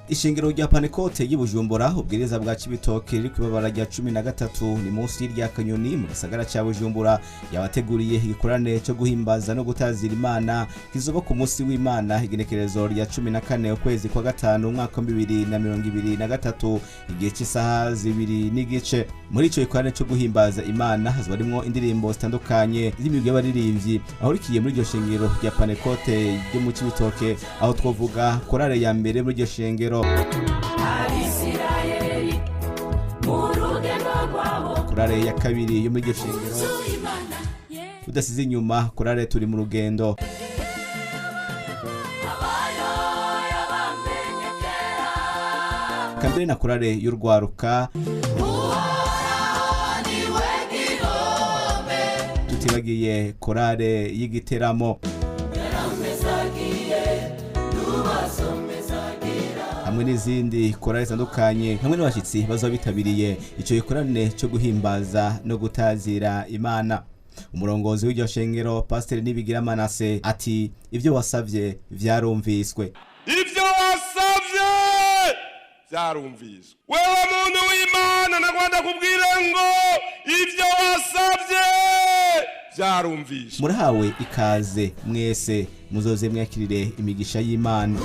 Ishengero rya Pantekote y'i Bujumbura, ubwiriza bwa Cibitoke, riri kw'ibarabara rya 13, ni munsi y'irya Kanyoni mu gisagara ca Bujumbura, yabateguriye igikorane cyo guhimbaza no gutazira Imana kizoba ku munsi w'Imana, igenekerezo rya 14 ukwezi kwa gatanu umwaka wa 2023, igihe cy'isaha 2:30. Muri ico gikorane cyo guhimbaza Imana hazoba harimwo indirimbo zitandukanye z'imigwi y'abaririmbyi ahurikiye muri iryo shengero rya Pantekote ryo mu Cibitoke, aho twovuga korale ya mbere muri iryo shengero, Abisirayeli mu rugendo rwabo, korale ya kabiri yo muri iryo shengero, Imana udasize inyuma korale Turi mu Rugendo, abayo yabamenye kera, kambere na korale y'urwaruka, Uhoraho niwe gihome, tutibagiye korale y'igiteramo yaramezagiye nubazomezagira, hamwe n'izindi korale zitandukanye, hamwe n'abashyitsi bazoba bitabiriye ico gikorane cyo guhimbaza no gutazira Imana. Umurongozi w'iryo shengero, Pasiteri Nibigira Manase, ati: "Ibyo wasavye vyarumviswe." Ibyo wasabye byarumviswe. Wewe muntu w'Imana, nagwanda kubwira ngo ibyo wasabye byarumviswe. Murahawe ikaze mwese, muzoze mwakirire imigisha y'Imana.